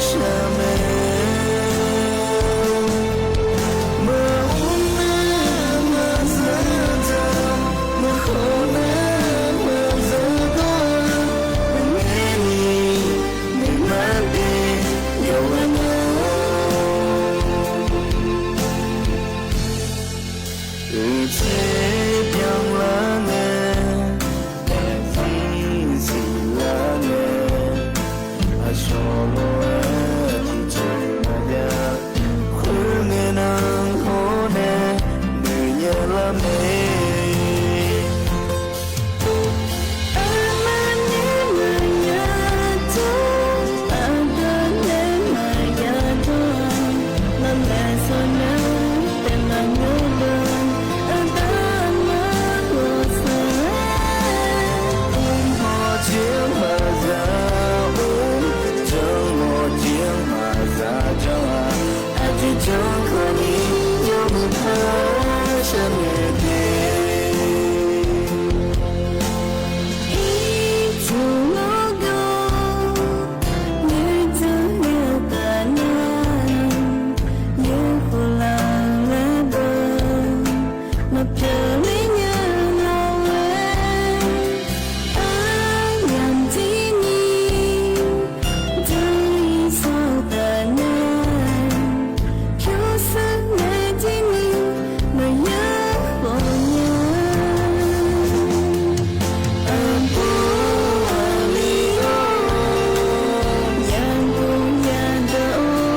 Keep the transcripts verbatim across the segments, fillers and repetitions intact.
shaq mae. Maqmr nae maqzaq dzaq, maqkhawf nae maqzaq dawr-a, maqngaeq ni nuima daef yawqghaq na. Uiqtser byanlar nae, daefzir siqlar nae, aqcawq lof-aer tiqjeq maqjav, khoerngae nan hawr nae noeqnya lar mae. Aqma nae maqya dawr, aqda nae maqya dawr-a, maqmaeq sawq nar taef maqngeur deuq, aqda aqma ghawqshaq-aer, mr mawr jir maqzaq-or, janr mawr jir maqzaq janr-a, aqjeq janr khawf ni yawmuiq par shar naeq de. Ircuf lawrgawv, noeqdzaq yawqghaq nar, yaerkhof laf laer beu, maqpyeuf ler nya lawq-aer, aryamq jir ni, janr-ir sawq taf nar, pyurshuir nae jir ni, maqya khawf nya. Aqbur aqli-or, yadov yadaq-or,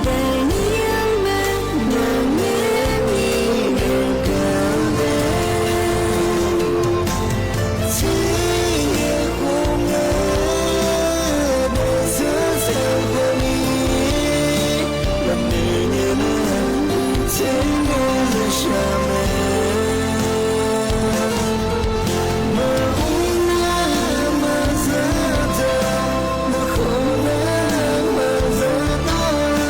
daefnir-anr bae maqngaeq ni noeqkeuv mae. Tser ngae khof ngae, daefzir saeq khawf ni, maqnoeq ngae nar, tser ngae zaq shaq mae. Maqmr nar maqzaq dzaq, maqkhawf nar maqzaq dawr-a,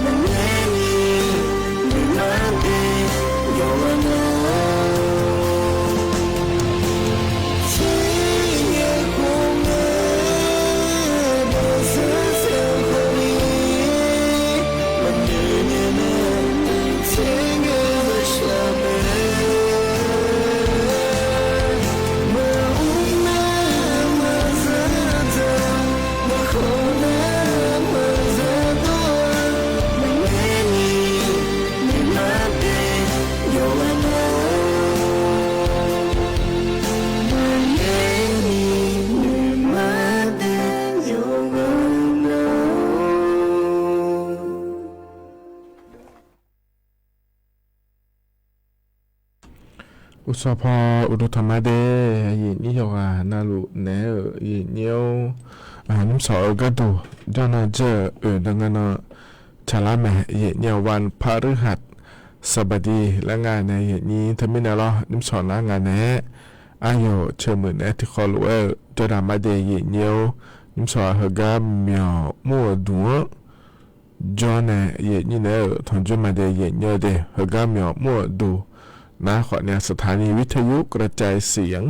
maqngaeq ni nuima daef yawqghaq na. Tser ngae khof ngae, daefzir saeq khawf ni, maqnoeq ngae nar, tser ngae zaq shaq mae. Maqmr nar maqzaq dzaq, maqkhawf nar maqzaq dawr-a, maqngaeq ni nuima daef yawqghaq na. Maqngaeq ni nuima daef yawqghaq na. Uqsawq paw uqduq tanqma de, yaeqnyir yawqghaq navluf naeq-aer-euq yaeqnyir-or, nymrsawq-eu gharduq janr nar dzeur-euq oeq deuq nga nan tsaqlar mae. Yaeqnyir-eu วันพฤหัสบดี laer nga nae yaeqnyir teumirnae lawr, nymrsawq nar nga naeq-aer, aryawq ceuq muiq naeq-aer tiqkhawv lof-aer-euq jawrdaq mar de yaeqnyir-or, nymrsawq-aq heugar myawq mur-euq duq-anr jawr nae yaeqnyir naeq-aer-euq tanqjoer ma de yaeqnyir-eu de. Heugar myawq mur-euq duq nar khawf nae สถานีวิทยุกระจายเสียง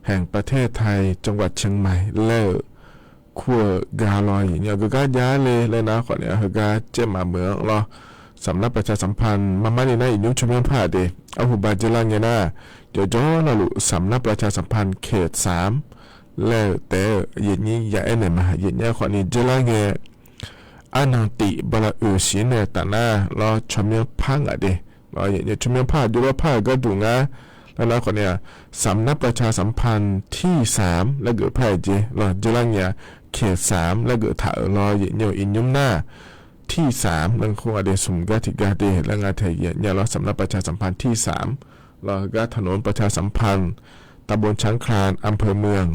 แห่งประเทศไทย จังหวัดเชียงใหม่ laer-euq kur-euq gar lawr yaeqnyir-eu geugar jav le laer nar khawf nae heugar caev maqmeuq-anr lawr. สำนักประชาสัมพันธ์ marmar ni nar yaeqnymr tsawrmyanr par-aq de, arhuba dzeurlar ngae nar, jawqjawr navluf สำนักประชาสัมพันธ์เขตสาม laer-euq taef-aer-euq yaeqnyir ya aer naeq ma. Yaeqnyir khawf ni dzeurlar ngae, arnan tif bala oeq siq nae taf nar lawr tsawrmyanr par ngaq de. Lawr yaeqnyir tsawrmyanr par-aq jawrlawr par-euq gharduq ngar laer nar khawf nae-aq, สำนักประชาสัมพันธ์ที่สาม laer geuf par-euq jeq lawr dzeurlar ngae-aq, เขตสาม laer geuf taq-euq lawr yaeqnyir-eu iqnymr nar ที่สาม laer khoer ngaq de smq gar tiqgar de laer nga tae yaeqnyir lawr สำนักประชาสัมพันธ์ที่สาม lawr heugar ถนนประชาสัมพันธ์ ตำบลช้างคลาน อำเภอเมือง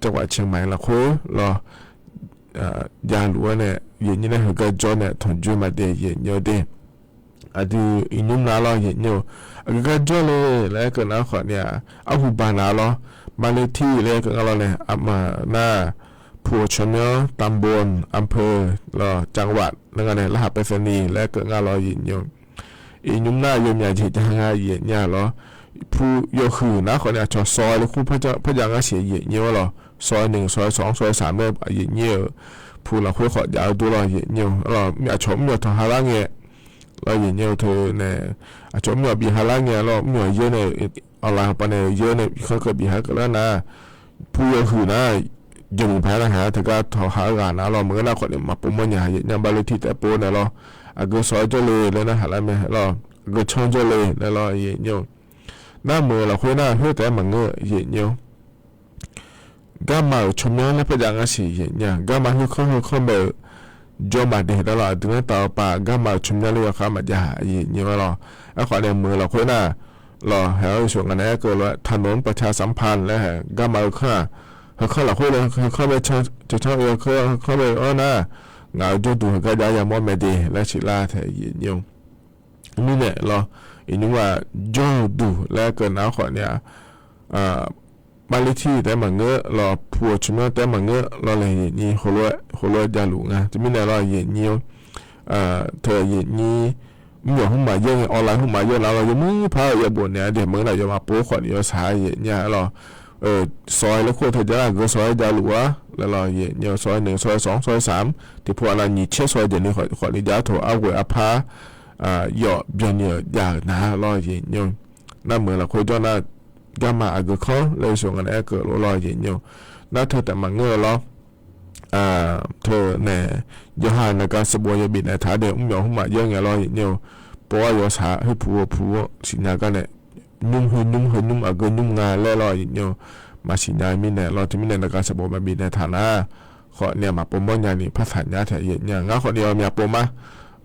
จังหวัดเชียงใหม่ lafkhoer lawr javluf-aer nae yaeqnyir nae heugar jawr nae tanqjoer ma de yaeqnyir-eu de. Aqdui iqnymr nar lawr yaeqnyir-eu aqgeu gar jawr le laer aerkeuv nar khawf nae-aq, arhuba nav lawr, marler tir laer aerkeuv ngar lawr nae aqma nar 普尔泉 myanr ตำบล อำเภอ lawr จังหวัด laer nga nae รหัสไปรษณีย์ laer aerkeuv ngar lawr yaeqnyir-eu iqnymr nar yawmyaq jeq ja ngar yaeqnyir-a lawr. 普 yawhuiq nar khawf nae aqcawq ซอย laer kur parjav ngar siq yaeqnyir-awr lawr, ซอยหนึ่ง ซอยสอง ซอยสาม laer yaeqnyir-euq 普 pu lafkhoer khawf jav-eu dur lawr, yaeq nyir-eu. Aqcawq mr myawq tanq ha lar ngae lawr, yaeq nyir-eu. Teunae aqcawq mr myawq bif ha lar ngae lawr, mr myawq yaer nae, awqlaf hawpav nae yaer nae irkanr keuv bif ha keuvlar nar, pu yawhuiq nar, jeqmuiq paq-aer nar haeq-a, teugar tanq ha-eu ghaq nar lawr, maqngeur nar khawf ni maqpov mawrnya, yaeq nyir-eu. Bali tiq taef pov naeq lawr, aqgeu sawq-aer jawrle laer nar haq lar mae lawr, aqgeu canr jawrle laer lawr, yaeq nyir-eu. Nar meuq lafkhoer nar khoer taef-aer maqngeur, yaeq nyir-eu. Garma-euq tsawrmyanr laer par jav ngar siq, yaeq nyir-a. Garma khoerkanr khoerkanr bae-eu jawr maqde laer lawr, aqdui-anr taf-eu pav garma-euq tsawrmyanr laer yawkhav maqjav, yaeq nyir-a lawr. Aerkhawf nae meuq lafkhoer nar lawr, haeq-awr yawshuif ngaq naeq-aer keuv lof-aer taqnawq-anr pavca sanqpaq laer haeq garma-eu kanr-aq, heukanr lafkhoer le, heukanr bae can, canr-eu heukanr, heukanr bae-anr nar, ngaq-euq jawrduq heugar jav yamawr mae de laer siqlar taeq, yaeq nyir-eu. Mirnae lawr, iqnymr-aq jawrduq laer keuv nar khawf ni-a, Bali tiq taef-aer maqngeur lawr, pu-euq tsawrmyanr taef-aer maqngeur lawr laer, yaeq nyir, heulof-aer javluf nga. Teumirnae lawr, yaeq nyir-eu. Teu yaeq nyir, mr myawq hmq maqyaer ngae, awqlaf hmq maqyaer nar lawr, yawmuir par-eu yabof naeq-a de, maqngeur nar yawmaf pov khawf ni yawshaq, yaeq nyir-a lawr. Sawq-aer laer kur-eu teu jav nar, geu sawq-aer javluf-ar laer lawr, yaeq nyir-eu. Sawq-aer noeq, sawq-aer sanq, sawq-aer saq, tiqpov aqnav nyiq caer sawq-aer jeq ni khawf ni jav tawq arghoeq arpar yawf byanni-euq jav-euq nar lawr, yaeq nyir-eu. Nar meuq lafkhoer jawr nar, garma aqgeu kanr laer yawshuif ngaq naeq-aer keuv lof lawr, yaeq nyir-eu. Nar teu taef maqngeur-eu lawr. Teunae yawqha naqgaq sanqbof yawbif naeq taq-a de, mr myawq hmq maqyaer ngae lawr, yaeq nyir-eu. Pov-ar yawshaq, khoer pu-eu pu-anr siqnya gar nae, nymr heu nymr heu nymr aqgeu nymr nga laer lawr, yaeq nyir-eu. Maqsiq nya-eu mirnae lawr, teumirnae naqgaq sanqbof maqbif naeq taq nar, khawf ni-a maqpov mawrnya ni par taq nya taeq, yaeq nyir-a. Ngar khawf ni yawmyaq pov ma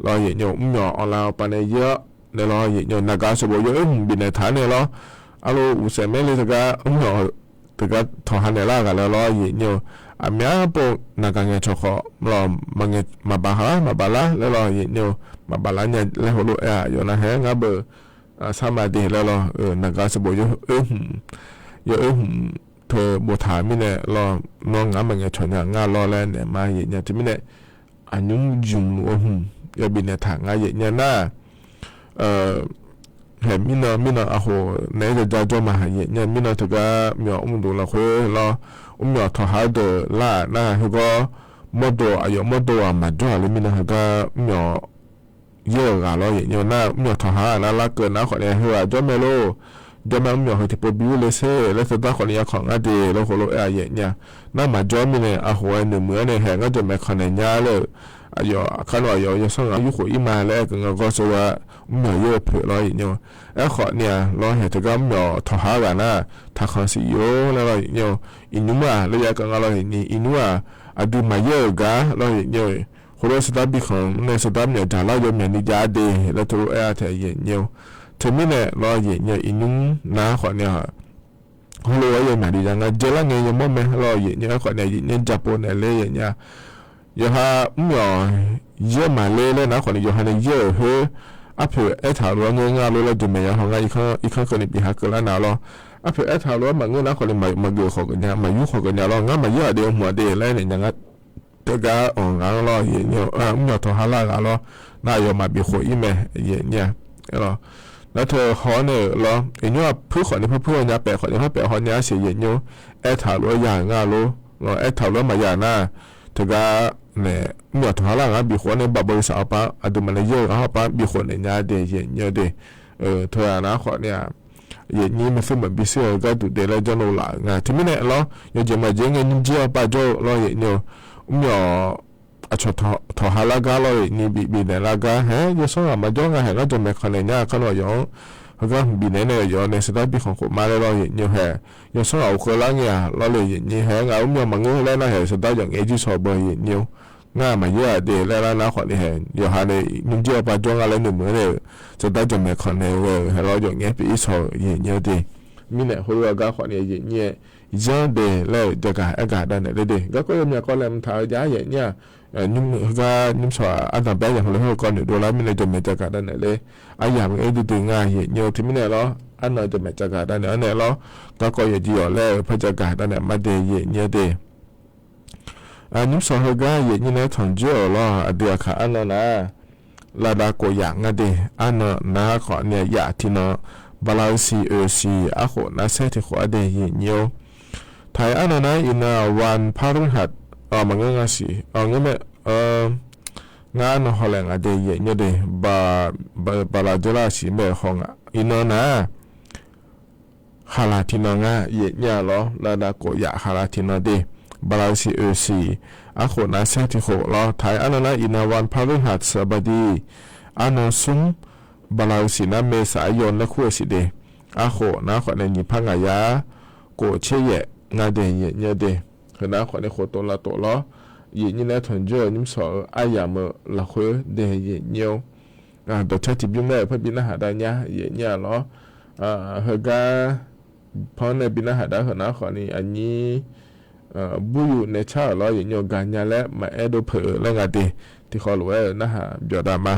lawr, yaeq nyir-eu. Mr myawq awqlaf awqpav nae yaer-awr nae lawr, yaeq nyir-eu. Naqgaq sanqbof yawoer hmq bifnaeq taq-ar nae lawr, arlo uqsaef maerle teugar mr myawq teugar tanqha naeqlar ghaq laer lawr, yaeq nyir-eu. Aqmyanluf pov naqgaq ngaeqcawq khawf lawr, maqbaf lar, maqbaf lar laer lawr, yaeq nyir-eu. Maqbaf lar nya laer heulof-aer-aq, yawf nar hae ngar beu sarma de laer lawr, naqgaq sanqbof yawoer hmq, yawoer hmq teu boftaq mirnae lawr, nawr ngaq-anr maqngaeq cawq nya ngar lawr laer naeq ma, yaeq nyir-a. Teumirnae aqnymr ymq luf-eu hmq yawbif naeq taq ngar, yaeq nyir-a nar, haeq mirnan mirnan aqkhof naeq-aer jaja jawr ma, yaeq nyir-a. Mirnan teugar myawq mr duq lafkhoer lawr, mr myawq tanqha-eu deuq lar-aq nar, heugawr mawrdo aqyawf mawrdo-aq maqjawr-aq laer mirnan heugar mr myawq yaer-euq ghaq lawr, yaeq nyir-eu. Nar mr myawq tanqha-aq nar larkeuv nar khawf ni heughaq jawr mae lor. Jawr mae, mr myawq heu tiqpov bi urle sher laer teugar khawf ni ya kanq ngar de laer heulof-aer-aq, yaeq nyir-a. Nar maqjawr mirnae aqkhof-aer noeqmuiq-anr nae haeq ngar jawqmaeq kanq naeq nya laer-eu, aqyawf aqkar nae aqyawf yawsanr ghaq yurkhof ir ma laer aer keuv nga gawr seuv-a, mr myawq yaer-eu poeq lawr, yaeq nyir-eu. Aerkhawf ni-aq lawr, haeq teugar mr myawq tanqha-eu ghaq nar, taqkanq siq yov laer lawr, yaeq nyir-eu. Iqnymr-aq laer ya keuv nga lawr, yaeq nyir, iqnymr-aq aqdui maqyaer-euq gar lawr, yaeq nyir-eu. Khoerlof sardar bi khanq nae sardar myawq jaqlar yawmyaq ni jav de laer teulof-aer-a taef, yaeq nyir-eu. Teumirnae lawr, yaeq nyir-eu, iqnymr nar khawf ni-aq heulof-aer yawmyaq ni jav nga, jaelar ngae yawmawr mae lawr, yaeq nyir-eu. Aerkhawf ni yaeq nyir japov naeq ler, yaeq nyir-a. Yawqha mr myawq yaer maqler laer nar khawf ni yawqha nae yaer-euq khoer, arpoeq aertaq lof-aer ngeur nga lof laer jawqmaeq ya haw ngar, irkanr keuv ni bif ha keuvlar nar lawr. Arpoeq aertaq lof-aer maqngeur nar khawf ni maqgeuf khawf geuf nya, maqyur khawf geuf nya lawr, ngar maqyaer-aq de hmq-aq de laer naeq nya ngar teugar anr ghaq-anr lawr, yaeq nyir-eu. Mr myawq tanqha lar ghaq lawr, nar aqyawfmaf bifkhof ir mae, yaeq nyir-a. Nar teu haw-awr nae-euq lawr, iqnymr-aq puir khawf ni par puir haw nya, paef khawf ni par paef haw nya-a siq, yaeq nyir-eu. Aertaq lof-aer ya-euq nga lor lawr, aertaq lof-aer maqya nar, teugar nae mr myawq tanqha lar ghaq-anr bifkhof-awr nae baqbawq-eu saq hawpar, aqduimaf nae yaer-eu ghaq hawpar bifkhof naeq nya de, yaeq nyir-eu de. Teu-aq nar khawf ni-aq, yaeq nyir maershuir maqbi shir-eu gharduq de laer janr laf-euq nga. Teumirnae lawr, yawjeq maqjeq ngae nymrjir-awr par jawr-eu lawr, yaeq nyir-eu. Mr myawq aqcawq tanqha lar gar lawr, yaeq nyir, bif bifnaeq lar gar hae, yawsanr ghaq maqjawr nga hae ngar jawqmaeq kanq naeq nya, kar nae aqyawf-anr heugar hmq bifnaeq nae aqyawf nae sardar bi khanq khof ma laer lawr, yaeq nyir-eu. Hae yawsanr ghaq uqkeuv lar ngae-aq lawr le, yaeq nyir. Hae ngaq mr myawq maqngeur laer nar hae sardar yawf ngae jir saw beu, yaeq nyir-eu. Ngar maqyaer-aq de laer lar nar khawf ni hae yawqha nae nymrjir-awr par jawr nga laer noeqmuiq-anr nae-euq sardar jawqmaeq kanq naeq-eu ghae-euq hae lawr, yawf ngae pyeuf ir saw-euq, yaeq nyir-eu de. Mirnae heulof-aer gar khawf ni yaeq nyir-aer yanr de laer-euq jagaq aer gaq dav naeq ler de. Garkawv yawmyaq kawv laeqhmq taq-eu jav, yaeq nyir-aq, heugar nymr sawq-aq ardanq bae-aer yamq le hawr-eu kawv noeqdov lar mirnae jawqmaeq jagaq dav naeq ler. Aryamq aer duidui nga, yaeq nyir-eu. Teumirnae lawr, arnan jawqmaeq jagaq dav naeq-anr nae lawr, garkawv yawqjeq yawq laer-euq par jagaq dav naeq ma de, yaeq nyir-eu de. Nymr sawq heugar yaeq nyir nae tanqjoer-euq lawr, aqdui aqkaq arnan nar, lavdav kof yaf nga de. Arnan nar khawf ni yaf tiqnan, bala-eu siq oeq siq arkhof nar saer tiqkhof-ar de, yaeq nyir-eu. Taq-aer arnan nar iqnan-aq วันพฤหัส Maqngeur nga siq, ngeur mae, ngar nawr hawlaeq nga de yaeq nyar de, bala dzeur lar siq mae haw nga. Iqnan nar, khaqlaq tiqnan ngar yaeq nyar lawr, lavdav kof yaf khaqlaq tiqnan de, bala siq oe siq, arkhof nar saer tiq khof lawr taq-aer arnan nar iqnan วันพฤหัสบดี arnan smr, bala siq nar เมษายน laer kur-eu siq de, arkhof nar khawf nae nyiq par ngaq yar, kof tser yaef nga de yaeq nyar de, heunar khawf nae khof tov lav tov lawr, yaeq nyir nae tanqjawr-eu nymr sawq-eu aryamq-eu lafkhoer de yaeq nyir-awr, dawqcaer tiqbymr nae-euq par bi narhaq dav nyar yaeq nyar lawr, heugar panr nae bi narhaq dav heunar khawf ni aqnyir buryu nae car-euq lawr yaeq nyir-awr gaqnya laer maqaer dov peuq-eu laer nga de, tiqkhawv lof-aer-euq narhaq byawq dav ma.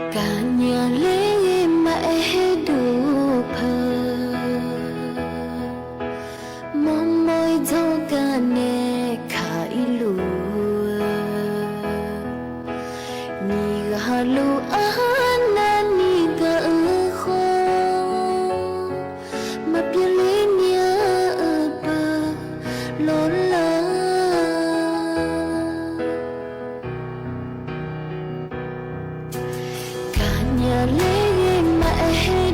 Gaqnya ler maqaer dov peuq, mawrmawr-ir dzawrgar nae kaq-ir luf-eu, nyiq ghaq luf arnavni gaq-eu khawf, maqpyeuf ler nya-eu peuq lawrlar. Gaqnya ler maqaer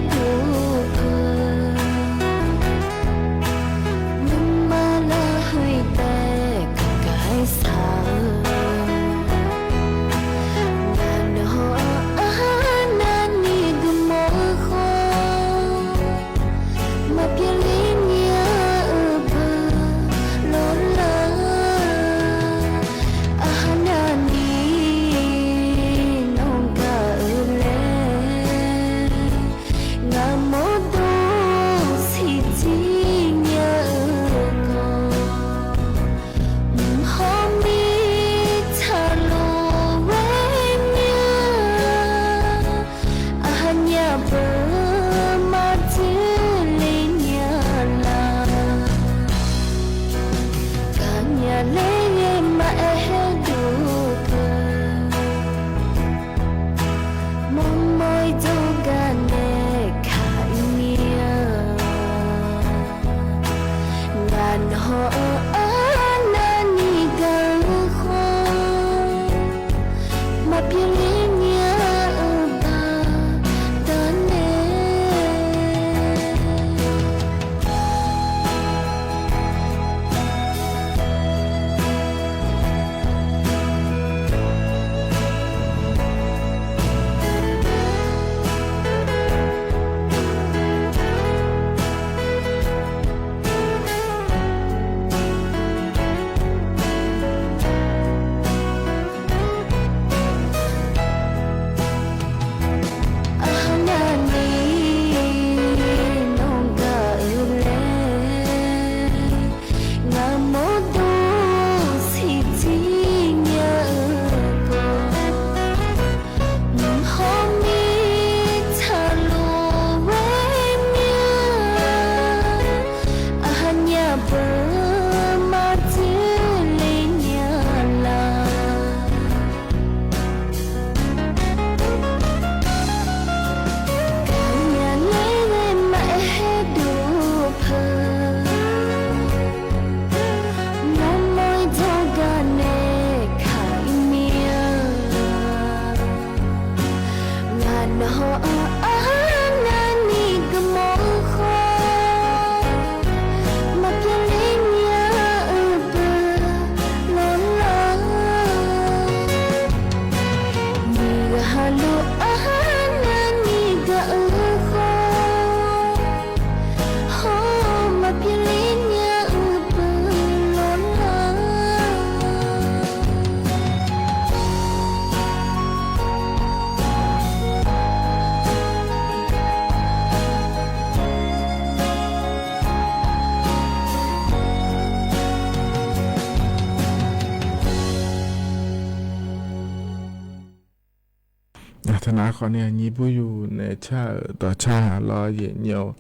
Teunav khawfni aqnyir buryu nae car-euq dawqcar lawr yaeqnyaer-or,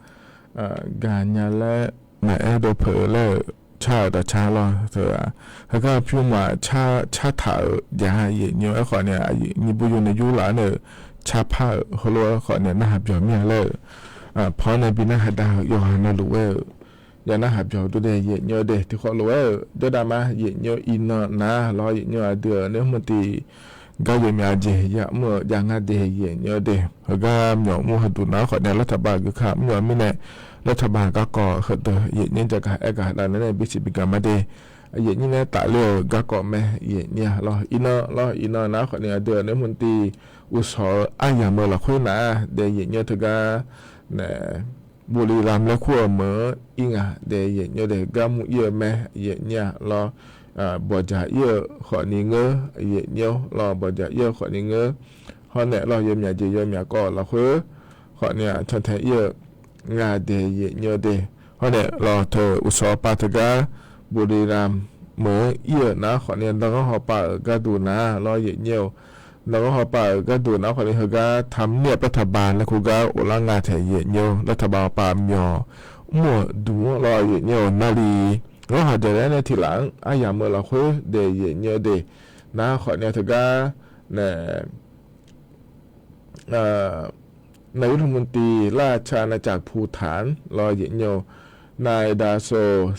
gaqnya laer maqaer dov peuq-eu laer-euq car-euq dawqcar lawr teu-aq, heugar pyur maf cartaq-euq jav yaeqnyaer-or. Aerkhawfni aqnyir buryu nae yurlaf-anr nae-euq carpar-euq heulof-aer khawfni narhaq byawq mir-a laer-euq, paw-anr nae bi narhaq dav-euq yawqghaq navluf-aer-euq ya narhaq byawq dur dae yaeqnyaer de. Tiqkhawf lof-aer-euq jawrdav ma yaeqnyaer-or, iqnan nar lawr yaeqnyaer aqdui-euq naermr tiq gar yawmyaf jeq yamr-eu jav ngar de yaeqnyaer de. Heugar myawq mr heuduq nar khawfni lartaqbav geukaq mr yawq mirnae, lartaqbav garkawv heudeuq yaeqnyaer jagaq aergaq dav nae nae bisiq bigaq ma de. Yaeqnyaer nae tafler-euq garkawv mae yaeqnyaer lawr. Iqnan lawr iqnan nar khawfni aqdui-euq naermr tiq uqshawq-eu aryamq-eu lafkhoer nar dae yaeqnyaer teugar nae บุรีรัมย์ laer kur-euq meuq-anr ir ngaq dae yaeqnyaer de. Gar mr ir-eu mae yaeqnyaer lawr, bawqjaq ir-eu khawfni ngeur yaeqnyaer-or lawr, bawqjaq ir-eu khawfni ngeur. Hawr nae lawr yawmyaf jeq yawmyaf kawv lafkhoer khawfni-aq cantae ir-eu nga dae yaeqnyaer de. Hawr nae lawr teu uqshawq pav teugar บุรีรัมย์ meuq-anr ir-euq nar khawfni nanganr hawpav-euq gharduq nar lawr yaeqnyaer-or. Nanganr hawpav-euq gharduq nar khawfni heugar ทำเนียบรัฐบาล laer kur gar of lar nga taeq yaeqnyaer-or. Lartaqbav hawpav myawq mr-euq duq-anr lawr yaeqnyaer-or. Navlif ghanrhaq jaqlaer nae tiq laf-anr aryamq-eu lafkhoer dae yaeqnyaer de. Nar khawfni teugar nae นายกรัฐมนตรีราชอาณาจักรภูฏาน lawr yaeqnyaer-or, นายดาโซ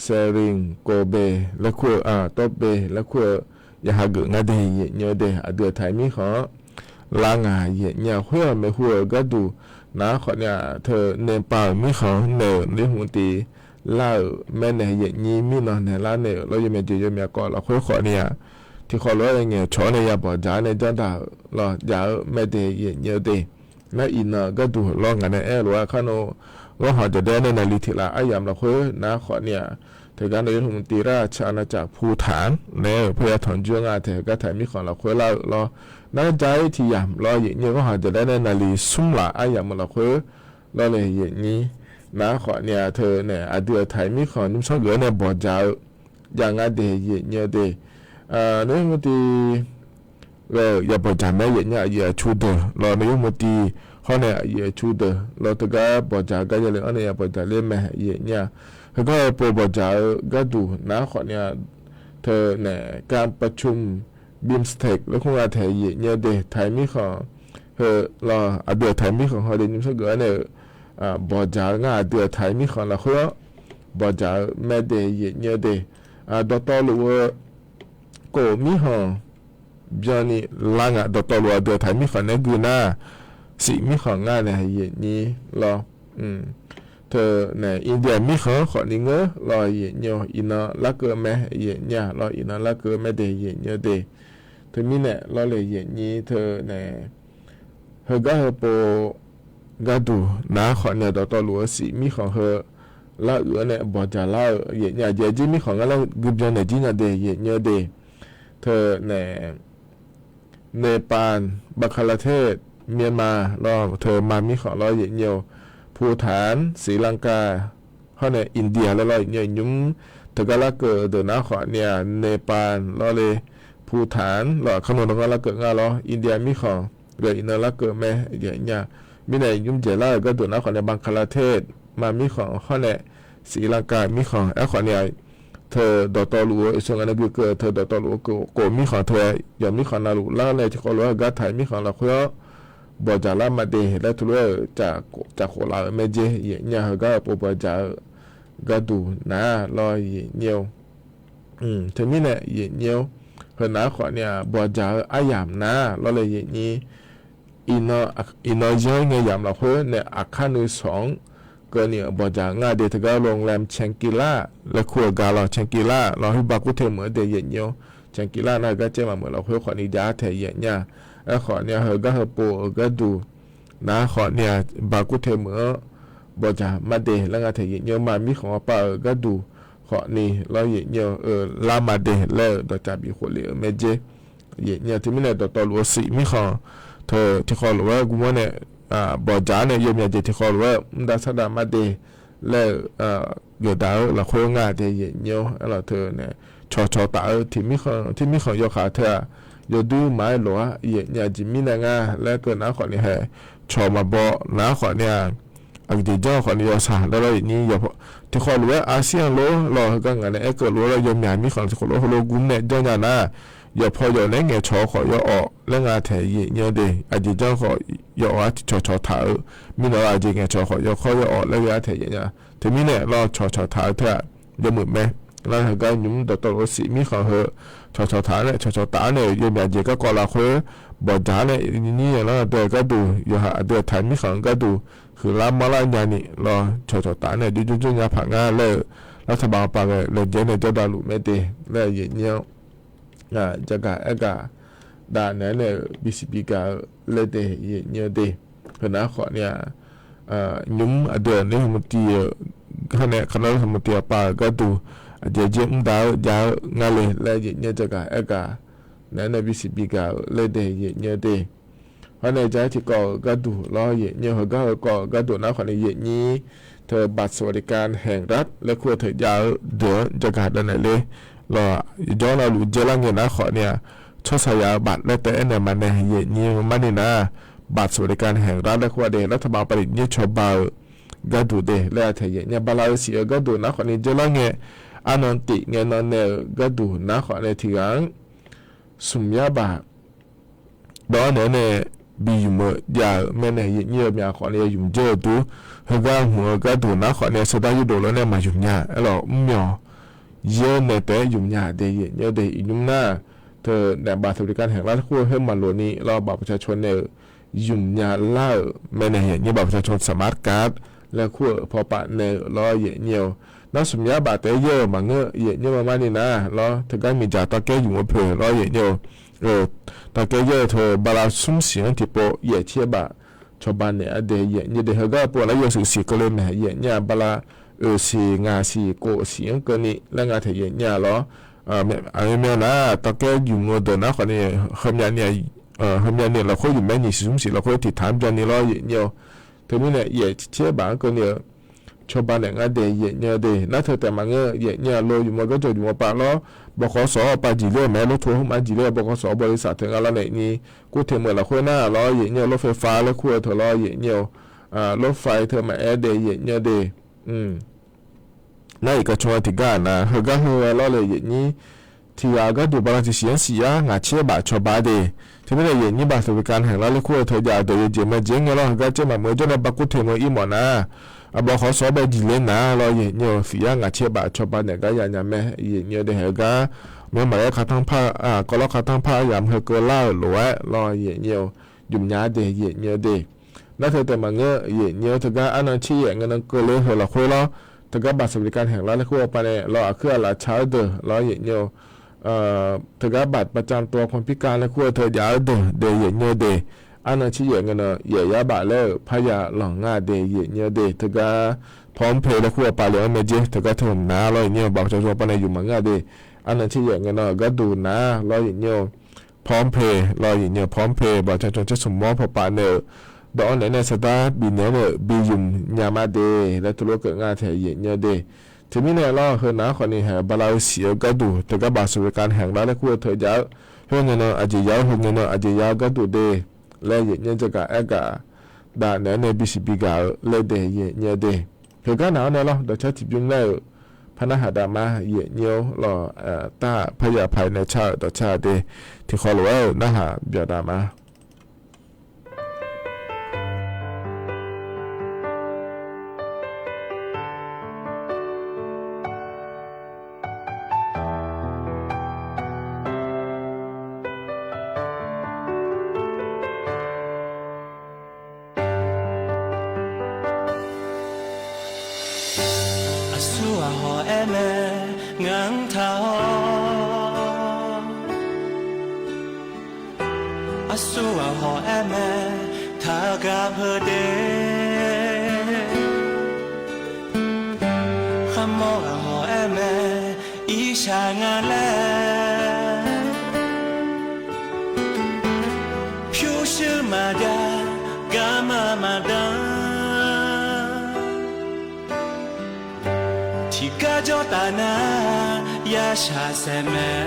เซริง โกเบ laer kur-eu, Tobe laer kur-eu, ya hageuf ngar de yaeqnyaer de. Aqdui-euq Taiq mirkhanq-anr lar ngaq yaeqnyaer khoer-aq maeqhu-euq gharduq nar khawfni-aq teu Nepal-euq mirkhanq-anr naeq-euq naermr tiq lar-euq mae nae yaeqnyaer mirnan naeq lar naeq-euq lawr yawmyaf jeq yawmyaf kawv lafkhoer khawfni-aq, tiqkhawf lof-aer ngaeqcawq-awr nae ya bawqjaq-awr nae janrdaq-euq lawr jaq-eu mae de yaeqnyaer de. Nar iqnan gharduq lawr ngaq nae aer-eu lof-aer kar nawr, ghanrhaq jaqlaer nae naqli tiq laf aryamq lafkhoer nar khawfni-aq, teugar นายกรัฐมนตรีราชอาณาจักรภูฏาน laer-euq parya tanqjur-anr nga taeq heugar Taiq mirkhanq lafkhoer lar-euq lawr. Nar ja-ir tiq yamq lawr yaeqnyaer ghanrhaq jaqlaer nae naqli smr laf aryamq-eu lafkhoer lawr le yaeqnyaer. Nar khawfni-aq teu nae aqdui-euq Taiq mirkhanq nymrsanr geuf-awr nae bawqjaq-eu jav ngar de yaeqnyaer de. Naermr tiq ghae-euq ya bawqjaq mae yaeqnyaer aqyuif aqtsu deuq lawr naermr tiq hawr nae aqyuif aqtsu deuq lawr teugar bawqjaq-eu gar yale-anr nae ya bawqjaq ler mae yaeqnyaer-aq. Heugar-eu pov bawqjaq-eu gharduq nar khawfni-aq teu nae การประชุม BIMSTEC laer kur nga taeq yaeqnyaer de. Taiq mirkhanq heu lawr aqdui-euq Taiq mirkhanq hawde nymrsanr geuf-awr nae-euq bawqjaq-eu ngar aqdui-euq Taiq mirkhanq lafkhoer-anr bawqjaq-eu mae de yaeqnyaer de. Dawqtawvluf-eu kof mirkhanq byanni lar nga. Dawqtawvluf aqdui-euq Taiq mirkhanq nae gui nar, shif mirkhanq ngar nae yaeqnyaer lawr. Teu nae India mirkhanq-anr khawfni ngeur lawr yaeqnyaer-or, iqnan larkeuv mae yaeqnyaer-aq lawr, iqnan larkeuv mae de yaeqnyaer de. Teumirnae lawr le yaeqnyaer teu nae heugar heupov gharduq nar khawfni-aq dawqtawvluf-eu shif mirkhanq heu lar uiq-awr nae bawqjaq lar-eu yaeqnyaer aqjeq jir mirkhanq ngar laer guibyan naeq jir nya de yaeqnyaer de. Teu nae Nepal, Bangladesh, Myanmar lawr teu ma mirkhanq lawr yaeqnyaer-or, Bhutan, Sri Lanka hawr nae India laer lawr yaeqnyaer nymr teugar larkeuv deuq nar khawfni-aq Nepal lawr le, Bhutan lawr aqkar nawr ngar larkeuv ngar lawr, India mirkhanq ghae iqnan larkeuv mae yaeqnyaer. Mirnae nymr dzaeqlar-euq gharduq nar khawfni Bangladesh ma mirkhanq hawr nae Sri Lanka mirkhanq aerkhawfni-aq teu dawqtawvluf-eu iqsur ngaq nae guikeuv-eu teu dawqtawvluf-eu kof mirkhanq teu yawq mirkhanq navluf lar nae tiqkawv lof-aer heugar Taiq mirkhanq lafkhoer-anr bawqjaq lar ma de laer teulof-aer-euq cafkhof laf-euq mae jeq yaeqnyaer heugar-eu pov bawqjaq-eu gharduq nar lawr yaeqnyaer-or. Teumirnae yaeqnyaer-or, heunar khawfni-aq bawqjaq-eu aryamq nar lawr le yaeqnyaer iqnan yanr ngae yamq lafkhoer nae aqkar nuisawq-anr keuvni-euq bawqjaq ngar de. Teugar โรงแรม Shangri-La laer kur-eu gar lawr, Shangri-La lawr khoer ba kur te meuq-eu de yaeqnyaer-or. Shangri-La nar heugar caer maqmeuq lafkhoer khawfni jav taeq yaeqnyaer-aq. Aerkhawfni-aq heugar heupov-euq gharduq nar khawfni-aq ba kur te meuq-anr bawqjaq ma de laer nga taeq yaeqnyaer-or. Ma mirkhanq-anr pav-euq gharduq khawfni lawr yaeqnyaer-or, lar ma de laer-euq dawqcav bif khof lef-euq mae jeq yaeqnyaer. Teumirnae dawqtawvluf-eu shif mirkhanq teu tiqkawv lof-aer guvmawr nae bawqjaq-awr nae yawmyaq jeq tiqkawv lof-aer mr dav sar dav ma de laer-euq geufdaq-eu lafkhoer ngar de yaeqnyaer-or. Aerlawq teu nae cawqcawq taf-eu tiq mirkhanq tiq mirkhanq yawkaq teu-aq yawduir maqaer lof-aer yaefnya aqjeq mirnae nga laer keuv nar khawfni hae, cawq maqbaw nar khawfni-aq, aqjeq janr khawfni yawshaq laer lawr yaefnyir yawqpaw tiqkhawf lof-aer arsiar-anr lor lawq heugar ngaq nae aerkeuv lof-aer lawr yawmyaq mirkhanq tiqkhawf lof-aer heulof guvmr nae janrnya nar, yawqpaw yawf naeq-aer ngaeqcawq-eu khawf yawawq laer nga taeq yaefnyir-eu de. Aqjeq janr khawf yawawq-aer tiqcawq cawq taq-eu mirnae lawr, aqjeq ngaeqcawq khawf yawkawr yawawq laer ghae-ar taeq yaefnya. Teumirnae lawr cawqcawq taq-eu teu-aq, yawmuiq mae. Nar heugar nymq-mr dawqtawvluf-eu siq mirkhanq heu cawqcawq taq-anr nae cawqcawq taf-anr nae yawmyaq jeq garkawv lafkhoer bawqdzaq-anr nae nyir-anr aqdui-aq gharduq yawqha aqdui-aq taq mirkhanq-eu gharduq huiqlar manrlar nyani lawr cawqcawq taf-anr nae jawrjawr jawrnya paq ngar laer-eu, lartaq baq pav ghae laejae nae jawrdav luf mae de laer yaefnyir-anr jagaq aergaq dav naeq-aer nae-euq bisiq bigaq-eu laer de yaefnyir-eu de. Heunar khawfni-aq, nymq-mr aqdui-aq ner hmq tiv-euq, hawr nae kaqnar hmq tiv-aq pav-euq gharduq aqjeq jaer mr dav-eu jav-eu ngar le laer yaefnyir jagaq aergaq naeq-aer nae bisiq bigaq-euq laer de yaefnyir-eu de. Hawr nae ja-aer tiqkawv-euq gharduq lawr yaefnyir-eu heugar heukawv-euq gharduq nar khawfni yaefnyir teu บัตรสวัสดิการแห่งรัฐ laer kur-eu teujav-eu deuq-anr jagaq dav naeq ler lawq. Yawjawr navluf jaerlar ngae nar khawfni-aq, tsawrhaqzaq-eu บัตร laer taef-aer naeq maqnaeq yaefnyir-eu marni nar, บัตรสวัสดิการแห่งรัฐ laer kur-a de lartaq baq pav lif nyir cawba-eu gharduq de laer-a taeq yaefnyir bala-eu siq-eu gharduq nar khawfni jaerlar ngae, arnan tif ngae nan nae-euq gharduq nar khawfni tiqghaq-anr smq yar baq dawr-anr naeq-aer nae bi ymq-eu jav-euq mae nae yaefnyir-eu myaq khawfni yawymq jawr-eu dur. Heugar hmq-eu gharduq nar khawfni sardar yurdov lawr nae maqymq nya-aer lawq mr myawq yaer nae taef-aer ymq nya de yaefnyir-eu de. Iqnymr nar teu naef บัตรสวัสดิการแห่งรัฐ laer kur-eu khoer maqloq ni lawr บัตรประชาชน nae-euq ymq nya lar-euq mae nae yaefnyir บัตรประชาชน สมาร์ทการ์ด laer kur-euq pawpav nae-euq lawr yaefnyir-eu nar smq yar baq taef-aer yaer-euq maqngeur yaefnyir-eu marni nar lawr teugar miqdzaq tawvkaer ymq-eu poeq lawr yaefnyir-eu tawvkaer yaer-eu teu bala smr siq-anr tiqpov yaef tser baq cawba naeq-aer de yaefnyir de. Heugar-eu pov nar yawshuif siq keuvle mae yaefnyir-a bala oeq siq ngaq siq kof siq-anr keuvni laer nga taeq yaefnyir-a lawr. Aqmyan nar tawvkaer ymq-eu deuq nar khawfni heumya ni heumya ni lafkhoer ymq mae nyiq siq smr siq lafkhoer tiqtaq-anr byanni lawr yaefnyir-eu teumirnae yaef tser baq-anr keuvni-eu cawba naeq ngar de yaefnyir-eu de. Nar teu taef maqngeur yaefnyir-a lo ymq-eu garjawq ymq-eu pav lawr bawqkhawv sawq-awr pav jeq ler-eu mae lawr to-eu hmq-anr jeq ler-eu bawqkhawv sawq-awr บริษัท teu nga lawr naeq ni kur teq meuq lafkhoer nar lawr yaefnyir-eu รถไฟฟ้า laer kur-eu teu lawr yaefnyir-eu รถไฟ teu maqaer de yaefnyir-eu de. Nar iq kacmr-eu tiqgar-aq nar heugar heu-aer lawr le yaefnyir tiqghaq-eu gharduq bala tiqsiq-anr siq yar ngaq tser baq cawba de. Teumirnae yaefnyir บัตรสวัสดิการแห่งรัฐ laer kur-eu teujav deuq yawjeq mae jeq ngae lawr heugar tser maqmuiq-eu jawr nae baqkur teq meuq ir mawf nar, aqbawq khawf sawq-awr bae jeq ler nar lawr yaefnyir-eu siq yar ngaq tser baq cawba naeq gar yanya mae yaefnyir-eu de. Haeq-eu gar myanr maqghaer kaqtanr par kawvlawr kaqtanr par yamq heu keuvlar-euq lof-aer lawr yaefnyir-eu ymq nya-a de yaefnyir-eu de. Nar teu taef maqngeur yaefnyir-eu teugar arnan tser yaef ngae nan keuvle heu lafkhoer lawr teugar บัตรสวัสดิการแห่งรัฐ laer kur-eu pav nae lawr aqkuir aqlaf ca-eu deuq lawr yaefnyir-eu teugar บัตรประจำตัวคนพิการ laer kur-eu teujav-eu deuq de yaefnyir-eu de. Arnan tser yaef ngae nan yaef yar baf laer-euq parya lanq ngar de yaefnyir-eu de. Teugar พร้อมเพย์ laer kur-eu pav le-anr mae jer teugar teu hmq nar lawr yaefnyir-eu บัตรประชาชน pav nae ymq maqngeur-a de. Arnan tser yaef ngae nan-euq gharduq nar lawr yaefnyir-eu Pawrpaq lawr yaeqnyir-eu Pawrpaq baqcawq cawq tser smq mawr pawpav nae-euq dawq-anr naeq-aer nae saqdar bifnaeq-aer nae-euq bi ymq nya ma de laer teulof-aer keuv ngar taeq yaeqnyir-eu de. Teumirnae lawr, heu nav-aer khawf ni haeq bala-eu siq-eu gharduq teugar baq สวัสดิการแห่งรัฐ laer kur-eu teujav-eu, khoerngae nan aqjeq ya-awr, heungae nan aqjeq ya-eu gharduq de laer yaeqnyir-eu jagaq aergaq dav naeq-aer nae bisiq bi gaq-eu laer daeq yaeqnyir-eu de. Heugar nav-anr nae lawr, dawqcar tiqbymr laer-euq par narhaq dav ma yaeqnyir-awr lawr, tar-aq parya paq-aer nae car-euq dawqcar-a de. Tiqkhawf lof-aer-euq narhaq byaqdav ma. Aqsur ghaq hawq-aer mae, ngaq-anr taq-awr. Aqsur ghaq hawq-aer mae, taq-eu gar peu de. Kharmawr ghaq hawq-aer mae, irshaq nga laer. Pyurshuir maqjav, garma maqdan. Tiqgar jawr taf nar, yashaq saeq mae.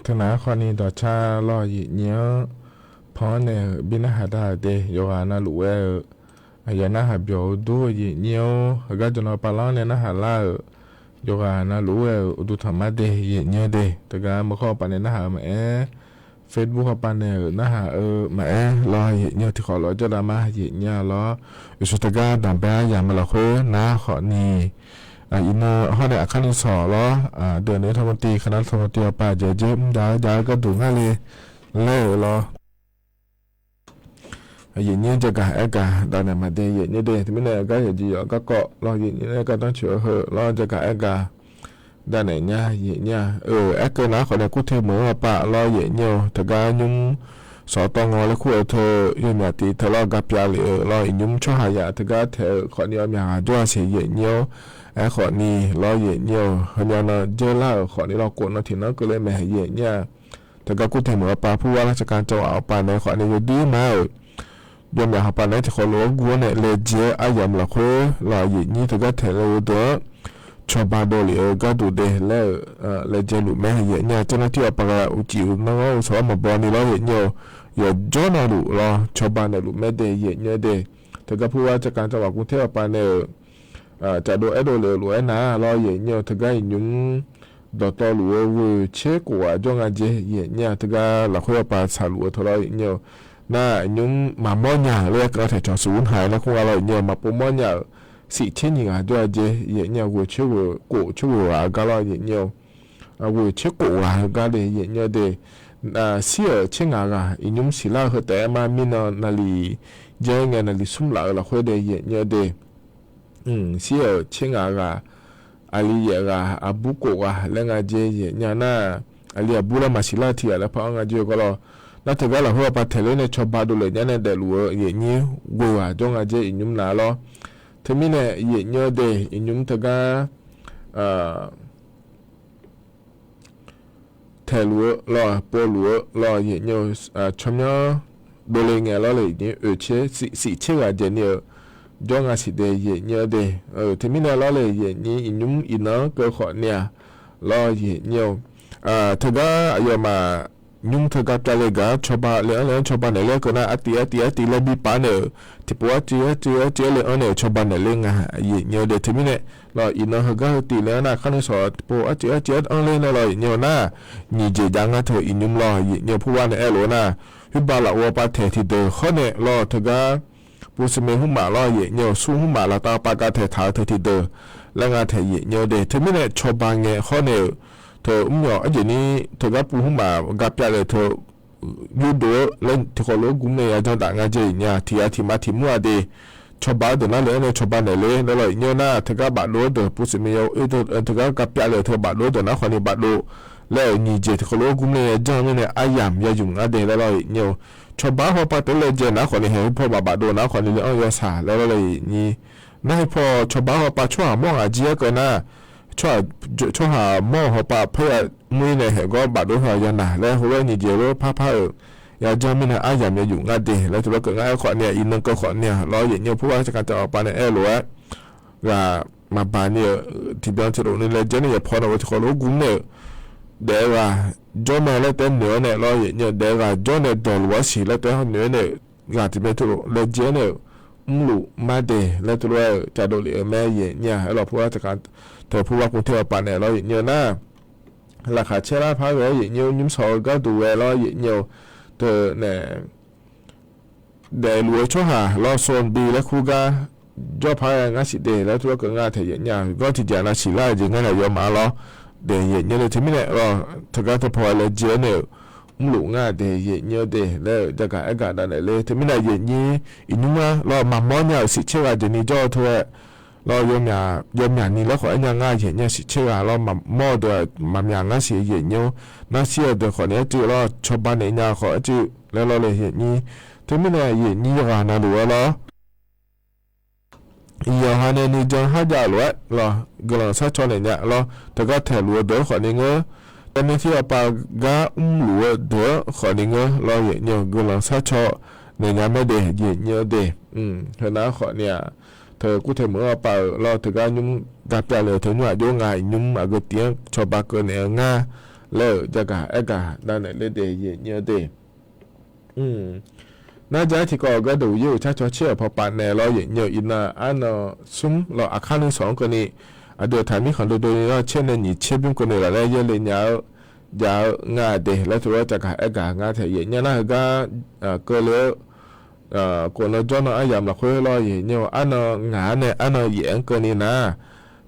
Teunav-aer khawfni dawqcar lawr, aqyuif nyir-anr pan-anr nae-euq bi narhaq da-euq de, yawqghaq navluf ghae-euq aqyawf narhaq byawq-eu dur-eu aqyuif nyir-or, heugar jawrnav pavlanr nae narhaq lar-euq yawqghaq navluf ghae-euq uqduq tanqmar de aqyuif nyir-or de, teugar meuq khawr hawpav nae narhaq-eu maqaer, Facebook hawpav nae-euq narhaq-eu maqaer lawr, aqyuif nyir-or, tiqkhawf lof-aer jawrdav ma aqyuif nyir-a lawr. Uqshoe teugar daqbae aryamq-eu lafkhoer nar khawfni, iqnan hawr nae aqkar nuisawq lawr, deuq nae tawmati kaqnav tawmati hawpav jaeq jaer mr jav-eu jav-eu gharduq ngar le laer-euq lawr. Aqyuif nyir jagaq aergaq davnaeq maqde aqyuif nyir de, teumirnae gar yawqjeq yawq garkawv lawr, aqyuif nyir nae gardanr coeq-eu heu lawr, jagaq aergaq davnaeq nya aqyuif nyir-a. Aerkeuv nar khawfni kurte meuq-anr hawpav lawr aqyuif nyir-or, teugar nymr sawq tawv ngaw laer kur-eu teu yawmyaq tiq teu lawr gar pyav lef-eu lawr, iqnymr tsawrhaq yaf teugar taeq-eu khawfni yawmyaq ghaq jawr-a siq aqyuif nyir-or. Aerkhawfni lawr aqyuif nyir-or, heumyav nan dzeurlar-euq khawfni lawr khof nan tiq nan keuvle mae aqyuif nyir-a. Teugar kurte meuq hawpav purwar lar tsaqkhav cawvghaq hawpav nae khawfni yawdir ma-euq yawmyaq hawpav nae-aer tiqkhawf lof-aer guv-awr nae laejae-aer aryamq lafkhoer lawr aqyuif nyir teugar taeq le-eu deuq-anr cawba dovlef-eu gharduq de laer-euq laejae luf mae aqyuif nyir-a. Tsawrnar tir hawpav ghae uqcif uq nanr ghanr-eu sawq-anr maqbaw ni lawr aqyuif nyir-or, yawqjawr navluf lawr cawba naeqluf mae de aqyuif nyir-or de. Teugar purwar tsaqkhav cawvghaq guvtaer hawpav nae-euq cafdov aerdov lef-eu lof-aer nar lawr aqyuif nyir-or, teugar iqnymr dawqtawvluf-eu ghoeq tser khof ghaq jawr nga jeq aqyuif nyir-a. Teugar lafkhoer hawpav saqluf-eu teu lawr aqyuif nyir-or, nar iqnymr maqmawr nya-euq laer aerkeuv-anr taeqcawq suqur haiq laer kur nga lawr aqyuif nyir-or, maqpov mawr nya-euq siq tser nyiq ghaq jawr-a jeq aqyuif nyir-a. Ghoeq tser ghoeq khof tser ghoeq ghaq gar lawr aqyuif nyir-or, ghoeq tser khof ghaq-eu gar de aqyuif nyir-or de. Shir-euq tser ngaq ghaq iqnymr siqlar-eu heu taef-aer mar mirnan naqliq jaer ngae naqliq smr laf-eu lafkhoer de aqyuif nyir-or de. Shir-euq tser ngaq ghaq, aqli yaef ghaq, aqbur khof ghaq laer nga jeq aqyuif nyir-a nar, aqli aqbur laer maqsiq lar-eu tiq ghaq laer par-anr nga jeq-eu gawr lawr. Nar teugar lafkhoer hawpav taeq ler nae cawba dovlef nya nae daefluf-eu aqyuif nyir ghoeq ghaq jawr nga jeq iqnymr nav lawr. Teumirnae aqyuif nyir-or de, iqnymr teugar taeqluf-eu lawr, povluf-eu lawr aqyuif nyir-or, tsawrmyanr dovle ngae lawr le iqnymr oeq tser siq tser ghaq dzaeqni-euq jawr nga siq de aqyuif nyir-or de. Teumirnae lawr le aqyuif nyir iqnymr iqnan-anr keuv khawfni-aq lawr aqyuif nyir-or, teugar aqyawfmaf nymr teugar pyav le gaq-anr cawba le-anr le-anr cawba naeq ler keuv nar artiv artiv artiv laer bi paf naeq-euq tiqpov artiv artiv artiv-aer le-anr naeq-euq cawba naeq ler nga aqyuif nyir-or de. Teumirnae lawr iqnan heugar heu tiv le-anr nar kharnoeq sawq tiqpov artiv artiv-aer anr ler nae lawr aqyuif nyir-or nar, nyiq jeq jav ngar teu iqnymr lawr aqyuif nyir-or purwar nae aerlof-aer nar, khoerbaq lafov hawpav taeq tiqdeuq hawr nae lawr teugar puv smq mr hmq maf lawr aqyuif nyir-or, smq mr hmq maf laftav pav gar taeq taq-eu teu tiqdeuq laer nga taeq aqyuif nyir-or de. Teumirnae cawba ngae hawr nae-euq teu mr yawq arjeq ni teugar puv hmq maf gar pyav le teu yurdov-eu laer tiqkhawf lof-aer gmr nae ya janr daf nga jeq aqyuif nyir-a. Tiq ya tiq ma tiq mur-aq de cawba-eu deuq nar le-anr nae cawba naeq ler laer lawr aqyuif nyir-or nar, teugar bafdov-eu deuq puv smq mr yawq oe teugar gar pyav le teu bafdov-eu deuq nar khawfni bafdov laer-euq nyiq jeq tiqkhawf lof-aer gmr nae ya janr mirnae aryamq ya yumq ngar de laer lawr aqyuif nyir-or. Cawba-awr hawpav taeq laejae nar khawfni haeq paw maqbafdov nar khawfni le-anr yawshaq laer lawr le aqyuif nyir. Nar haeq paw cawba-awr hawpav tsawrhaq mawr ngaq jir-aer keuv nar, tsawrhaq mawr-euq hawpav paer ya mr-ir nae haeq gawr bafdov-eu yawnaeq laer heulof-aer nyiq jeq lof-aer parpar-euq ya janr mirnae aryamq ya yuf ngar de laer teulof-aer keuv ngar aer khawfni-aq iqnan keuv khawfni-aq lawr aqyuif nyir-or purwar tsaqkhav cawvpaf nae aerlof-aer ghaq maqbaq ni-euq tiqbyan tiqlof ni laejae nae yaeqpaw navluf tiqkhawf lof-aer gmr nae-euq daef-eu ghaq jawr mae laer taef-aer noeq-awr nae lawr aqyuif nyir-or, daef-eu ghaq jawr nae dawqluf-awr siq laer taef-aer noeq-awr nae-euq ghaq tiqbyan tiqlof laejae nae-euq mrluf mar de laer teulof-aer-euq cavdov lef-eu mae aqyuif nyir-a. Aerlawq purwar tsaqkhav teu purwar kmr ter hawpav nae lawr aqyuif nyir-or nar, laqkhaq caer lar par ghae-awr aqyuif nyir-or, nymr shawq-eu gharduq ghae lawr aqyuif nyir-or, teunae daefluf-eu tsawrhaq lawr sanqbi laer kur gar jawr par ghae ngar siq de laer teulof-aer keuv ngar taeq aqyuif nyir-a. Ganr tiqjeq nav siqlar-eu jeq ngar naeq yawmaf lawr de aqyuif nyir-or de. Teumirnae lawr teugar teu paw laejae-awr nae-euq mrluf ngar de aqyuif nyir-or de laer-euq jagaq aergaq davnaeq ler. Teumirnae aqyuif nyir iqnymr-anr lawr maqmawr nya-euq siq tser ghaq jeqni jawr-eu teu-aer lawr yawmyaq ni laer khawf aer nya ngar aqyuif nyir-a. Siq tser ghaq lawr maqmawr-eu deuq maqmyaq ngar siq aqyuif nyir-or, nar shir-eu deuq khawfni arcuiv lawr cawba naeq nya khawf arcuiv laer lawr le aqyuif nyir. Teumirnae aqyuif nyir yawqghaq navluf-aer lawr yawqha nae nuijan har jav-euq lof-aer lawr guiqlanq sharcaw naeq nya lawr teugar taeqluf-eu deuq-anr khawfni ngeur, tavnae tir ghaq pav gar mrluf-eu deuq-anr khawfni ngeur lawr aqyuif nyir-or, guiqlanq sharcaw naeq nya mae de aqyuif nyir-or de. Heunav-anr khawfni-aq teu kurtae meuq-anr pav-euq lawr, teugar nymr gapyav le-euq teu nymr aqjox nga, iqnymr aqgeu tif-anr cawba keuv naeq-eu ngar laer-euq jagaq aergaq davnaeq ler de yaeq nyir-eu de. Nar ja-aer tiqkawv gharduq yaer-euq carcaw caer-euq pawpav naeq lawr yaeq nyir-eu iqnan arnan smr lawr aqkar nuisawq-anr keuvni, aqdui-aq taqmir khanqdov dov ni lawr caer nae nyiq caer bymr keuvni laf laer yaerle nya-eu jav-eu nga de laer teulof-aer caqgaq aergaq ngar taeq yaeq nyir nar heugar keuvle-eu khof nan jawr nan aryamq lafkhoer lawr yaeq nyir-eu arnan ngaq-anr nae arnan yaef-anr keuvni nar,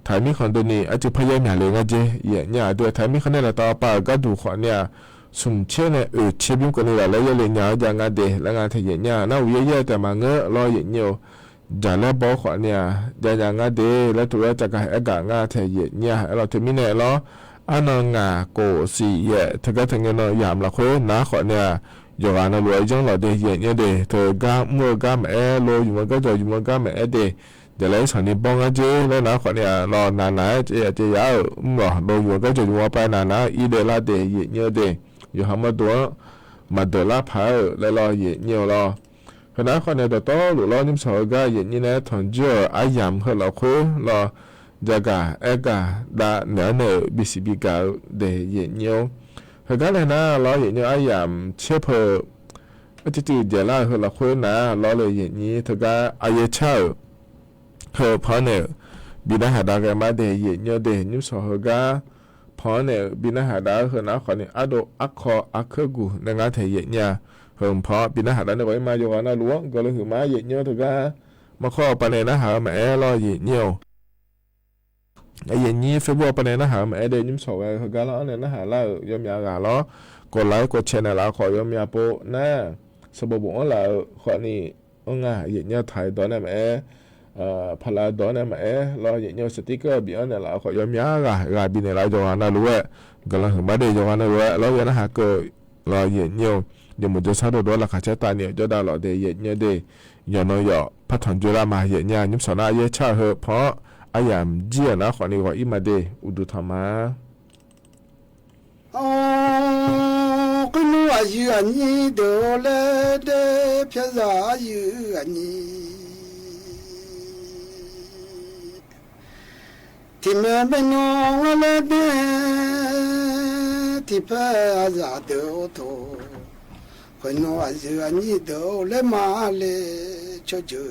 taqmir khanqdov ni arcuiv par yaer myaqle ngar jer yaeq nyir-aq, aqdui-aq taqmir khanq nae laftav pav-euq gharduq khawfni-aq, smq caer nae oeq caer bymr keuvni laf laer yaerle nya-eu jav nga de laer ngar taeq yaeq nyir-a. Nar uqyaer yaer taef maqngeur lawr yaeq nyir-eu jaqlaer baw-awr khawfni-aq jav nya ngar de laer teulof-aer caqgaq aergaq ngar taeq yaeq nyir-a. Aerlawr teumirnae lawr, arnan ngaq khof siq yaef teugar tae ngae nan yamq lafkhoer nar khawfni-aq, yawqghaq navluf-aer yanr lawq de yaeq nyir de, teugar mr-eu gar maqaer, lo yumq-eu gar jawq yumq-eu gar maqaer de, jaqlaer irsanq ni bawr ngar jer laer nar khawfni-aq lawr, naqnaq-aer caev yaf caev yaf-euq mr lawq, lo yumq-eu gar jawq yumq-eu pav naqnaq-aer ir daev lar de yaeq nyir de, yawqha mawrdo-anr maqdeuq lar paq-aer-euq laer lawr yaeq nyir-eu lawr. Heunar khawfni dawqtawvluf lawr nymrshawq heugar yaeq nyir nae tanqjoer-euq aryamq heu lafkhoer lawr, jagaq aergaq dav naeq-anr nae-euq bisiq bigaq-eu de yaeq nyir-or. Heugar nae nar lawr yaeq nyir aryamq caer peu-eu arcuiv cuiv jaeqlar-euq heu lafkhoer nar lawr le yaeq nyir teugar aryaer car-euq heu pan-anr naeq-euq bi narhaq dav ghae mar de yaeq nyir-or de, nymrshawq heugar pan-anr naeq-euq bi narhaq dav-eu heu nar khawfni ardov arkawv arkeur guq nae ngar taeq yaeq nyir-a. Heu mq pan-anr bi narhaq dav nae ghawq-ir ma yawqghaq navluf-anr guiqlanq huiq ma yaeq nyir-or teugar, markawr-eu pav nae narhaq-eu maqaer lawr yaeq nyir-or. Yaeq nyir Facebook-eu pav nae narhaq-eu maqaer de, nymrshawq ghae-eu heugar lawr-anr nae narhaq lar-euq yawmyav ghaq lawr, kov laf-aer kov caenaeq laf khawf yawmyav pov nar, sanqbof bof-anr laf-euq khawfni, anr nga yaeq nyir taq-aer dawq nae maqaer, paqlav dawq nae maqaer lawr yaeq nyir-eu sticker bif-anr naeq laf khawf yawmyav ghaq ghaq bifnaeq laf yawqghaq navluf-aer guiqlanq huiq ma de yawqghaq navluf-aer lawr ya narhaq keuv lawr yaeq nyir-or. Yawmuiq jawrshar dovdov-aer laqkhaq caer tavni-euq jawrdav lawq de yaeq nyir-or de, yawqnan yawf par tanqjoer lar ma yaeq nyir-a. Nymrshawq nar aryaer car-eu heu pan-anr aryamq jir-euq nar khawfni ghawq-ir ma de uqduq tanq ma. Awr, khoernmr aqyuif aqnyir deuq-or laer daer, pyar zaq aqyuif aqnyir tiqmaeq maernmr ngar laer daer, tiqpaer aqzaf deuq-or tawq. Khoernmr aqyuif aqnyir deuq-or laer ma le, tsawrjeuq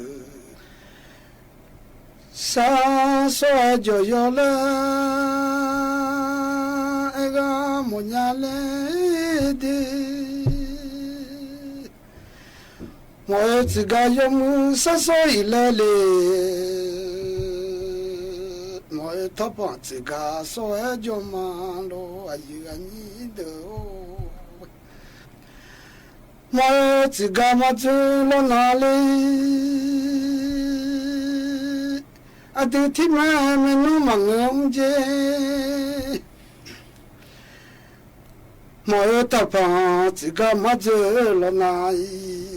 shar sawr-aer jawq yaw laer, aerghar mawfnya laer de. Mawf-eu tiqghaq yawmuiq shar sawr-iq laer le, mawf-eu tawrpanq tiqghaq sawr-aer jawr ma lor, aqyuif aqnyir deuq-or. Mawf-eu tiqghaq maqdzoer lawr na le, aqdui tiqmaeq maernmr maqngeur mr jer. Mawf-eu taqpanq tiqghaq maqdzoer lawr na-ir,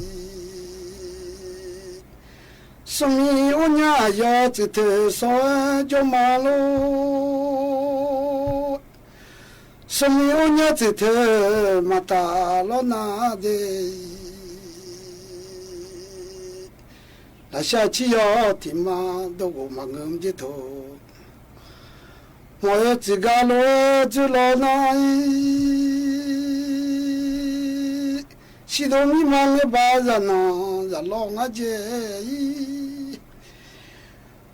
smrmiq ornyar aqyawf tsuif teu sawr-aer jawr ma lor. Smrmiq ornyar tsuif teu maqtaf lawr na de. Lafshar cir yawr tiqma dawrghof maqngeur mr jer tawq. Mawf-eu tiqghaq lof-aer dzoer lawr na-ir, shidov mirma ngeur ba zaqnanq zaqlawr ngar jae-ir.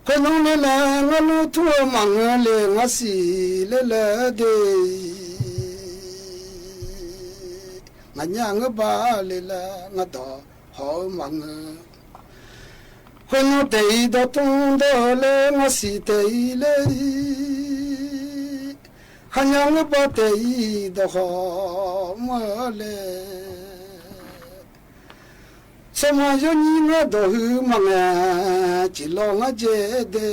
Khoernmr ler laer ngar lur tur-eu maqngeur le, ngar siq ler laer de. Nganyaf ngeur ba le laer ngar dawq haw-eu maqngeur. Khoernmr taef-ir dawqtmr dawr-eu ler, ngar siq taef-ir ler-ir. Khaqnyar ngeur ba taef-ir dawq haw mr-eu le. Tsawrma yawnyir ngar dawq huiq maqngaeq, ciqlawr ngar jae de.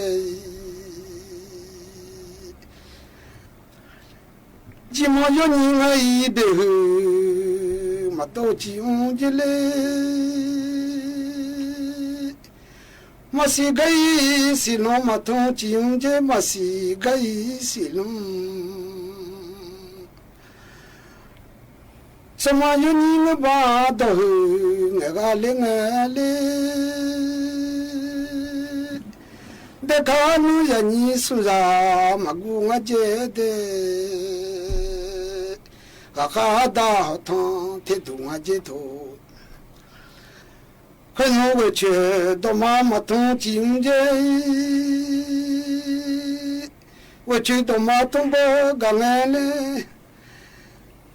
Jirmawr yawnyir ngar-iq beqhuiq maqdov ciqmr jer ler. Maqsiq gar-iq siqlmr maqtmr ciqmr jer, maqsiq gar-iq siqlmr. Tsawrma yawnyir ngeur ba dawq huiq ngaeq ghaq ler ngae ler. Aerkhawf nmr zaqnyir smr zaq maqguv ngar jaer de. Ghaqkhav ardav hawqtanq terduq ngar jaer to. Khoernmr ghoeqcoeq dawqma maqtmr ciq mr jaer-ir, ghoeqcoeq dawqma tmr beu gaq ngae le.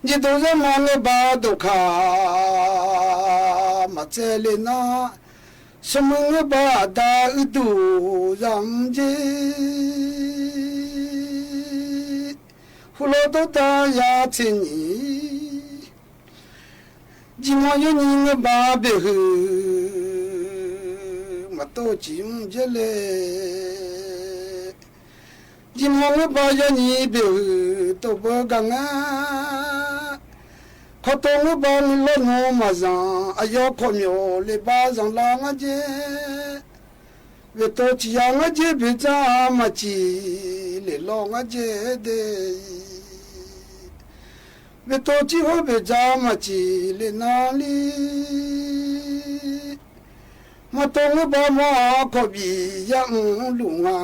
Nyirdov zarma ngeur ba dawqkaq maqtsaev le nar, smrmuiq ngeur ba aqda uiduq zaq mr jaer. Hurlawr dawrda ya tser nyiq, jirmanr yawnyir ngeur ba beqhuiq maqtov ciq mr jaer le. Jirmanr ngeur ba yawnyir beqhuiq tov beu gaq ngae. Kawrtov ngeur ba nuilawr nmr maqzanq, aqyawf kawqmyawf le ba zanqlar ngar jaer. Beqtov ciq ya ngar jaer beqdzaq maqciq le lawr ngar jaer de. Beqtov ciq hawr beqdzaq maqciq le nar li. Maqtov ngeur ba mawr-awr kawqbif yar mrluf nga.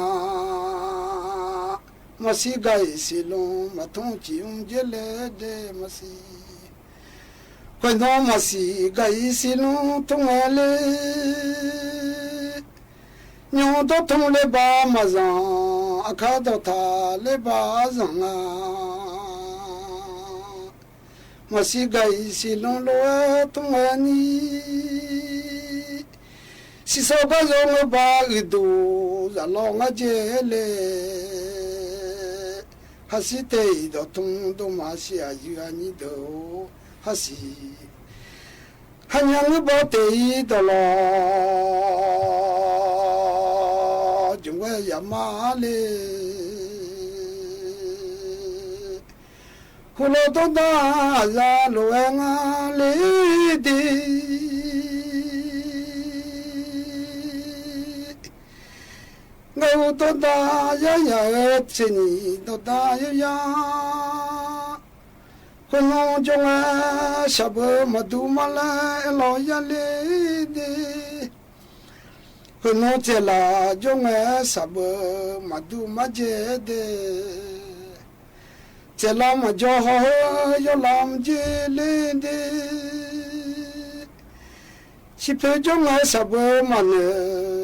Maqsiq gaq-iq siqlmr maqtmr ciq mr jaer le de maqsiq. Khoernmr maqsiq gaq-iq siqlmr tmr ngae le. Nymr dawr tmr le ba maqzanq, aqkar dawqtaq le ba zanq nga. Maqsiq gaq-iq siqlmr lof-aer tmr ngae ni. Siqsawr gar zawr ngeur ba uiduq zaq lawr ngar jaer le. Haqsiq tae-iq dawqtmr dawqma siq aqyuif aqnyir deuq-or, haqsiq. Haqnyar ngeur ba tae-ir dawqlawr jmq ghae yaq ma le. Hurlawr dawrda aqzaq lof-aer ngar le de. Ngar-eu dawrda yar yaq-eu tseqnyiq dawqda yaryar. Khoernmr jawr ngae shaqbeu maqdur mar laer aerlawq yar le de. Khoernmr tsaevlaf jawr ngae shaqbeu maqdur mar jaer de. Tsaevlaf maqjawr hawr-eu yawrlam jaer le de. Ciqpoeq jawr ngae shaqbeu maqnoeq.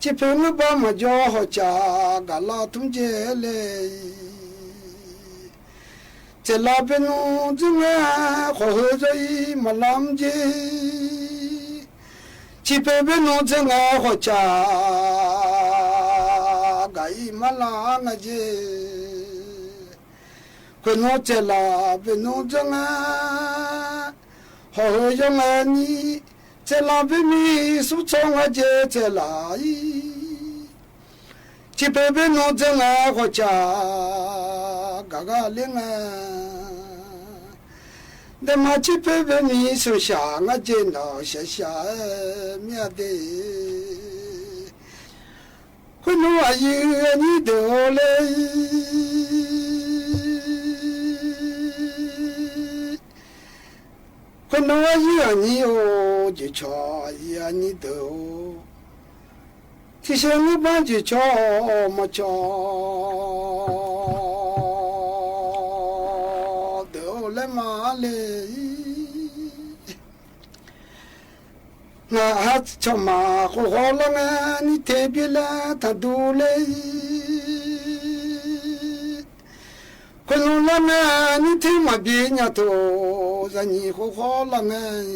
Ciqpoeq ngeur ba maqjawr hawqcaf gaqlar tmr jaer le. Tsaevlaf baenmr dzeur ngae khawf heu zawr-ir maqlar mr jaer. Ciqpoeq baenmr dzeur ngae hawqcaf gaq-ir mar lar ngar jaer. Khoernmr tsaevlaf baenmr dzeur ngae hawq heu yawr ngae ni. Tsaevlaf baenmr smr tsawr ngar jaer tsaevlaf-ir. Ciqpoeq baenmr dzeur ngae hawqcaf gaq gar ler ngae. Daema ciqpoeq baenmr smqshaq ngar jaer nawq shaqshaq-aer mir-a de. Khoernmr aqyuif aqnyir deuq-or le. Khoernmr aqyuif aqnyir-or, joeqcawq aqyuif aqnyir deuq-or. Tiqshaeq ngeur bar joeqcawq maqcawq deuq-or laer ma le-ir. Ngaq ha tsawrmaf khofkhawf lar ngae nir ter byaer laer taqdur ler-ir. Khoernmr lar ngae nir ter maqbyaer nya taq, zaqnyiq khofkhawf lar ngae.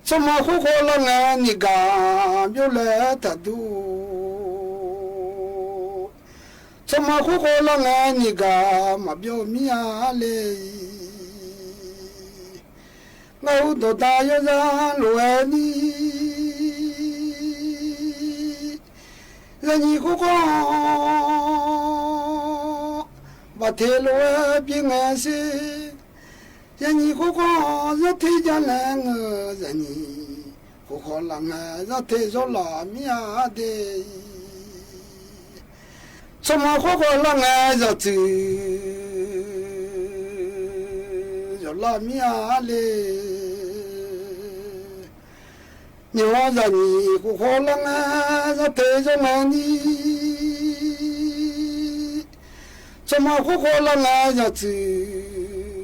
Tsawrmaf khofkhawf lar ngae nir gaq byov laer taqdur. Tsawrmaf khofkhawf lar ngae nir gaq maqbyov mir-a le-ir. Ngar-eu dawqda yawzar lof-aer ni. Zaqnyiq khofkhawf baqte lof-aer byaer ngae sher. Zaqnyiq khofkhawf zarter jar laer ngeur zaqnyiq khofkhawf laf ngae zarter zawr laf mir-a de. Tsawrmaf khofkhawf lar ngae zaqtsuif zawq lar mir-a le. Nyiq-awr zaqnyiq khof khawf lar ngae, zaq teq zawr ngae ni, tsawrmaf khof khawf lar ngae, zaq tsuif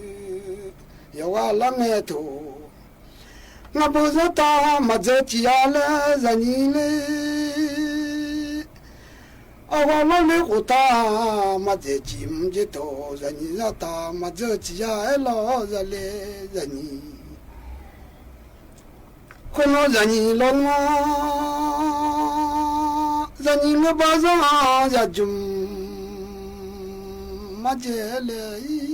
yawqghaq lar ngae toq. Ngar beu zar taq maqdzae ciq ya laer zaqnyiq le. Arghawr lawrler khof taq maqdzae ciq mr jeq toq, zaqnyiq zar taq maqdzae ciq ya aer lawr zaqle zaqnyiq. Khoernar zaqnyiq lawrnar, zaqnyiq ngeur bar zanr-anr zaqdzmq maqdzae le-ir.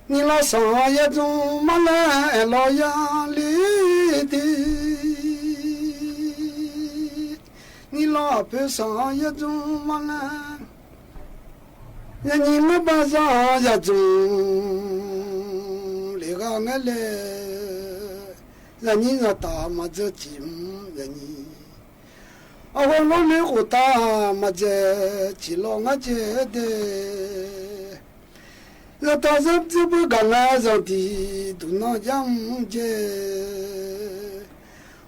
Nyiq lawr sanq-anr yardzmr mar laer aerlawq ya le de. Nyiq lawr aqpoeq sanq-anr yardzmr mar laer, zaqnyiq ngeur bar zanr-anr zaqdzmq le ghaq ngaer le. Zaqnyiq zaq taq maqdzae ciq mr zaqnyiq. Arghawr lawrler khof taq maqdzae ciq lawr ngar dzae de. Zaqtaq zar dzer beu gaq ngae zanqdiq duqnan jar mr dzae.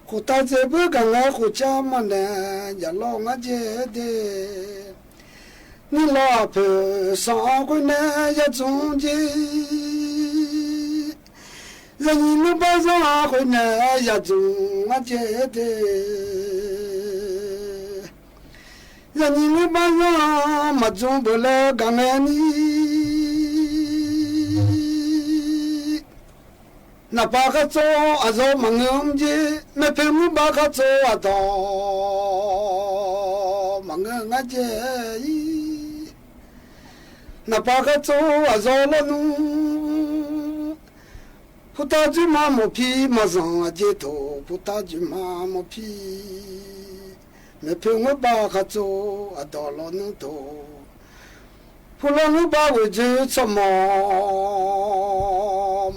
Khoftaq dzae beu gaq ngae khof car maqnaeq jaq lawr ngar dzae de. Nyiq lawr aqpoeq sanq-anr khoernae yardzmr dzae. Zaqnyiq ngeur bar zanr-anr khoernae yardzmq ngar dzae de. Zaqnyiq ngeur bar zanr-anr maqdzmr beuq laer gaq ngae ni, naqpav khartsov aqzawr maqngeur mr dzae. Maeqpoeq ngeur bar khartsov aqdawq maqngeur ngar dzae-ir. Naqpav khartsov aqzawr lawrnmr, puqtaq dzoerma mawq pi maqzanq aqdzae toq, puqtaq dzoerma mawq pi. Maeqpoeq ngeur bar khartsov aqdawq lawrnmr toq, puqlawr ngeur bar ghoeqdzoer tsawrmawq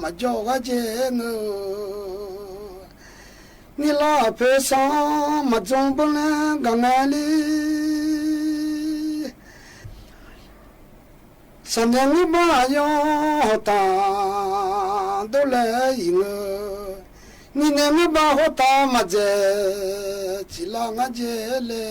maqjawr ghaq dzae ngeur. Nyiq lawr aqpoeq sanq-anr maqdzmr beuq laer gaq ngae le. Saqnaeq ngeur bar aqyawf hawq taq dovlae-ir ngeur. Nyiqnaeq ngeur bar hawr taq maqdzae ciq lar ngar dzae le.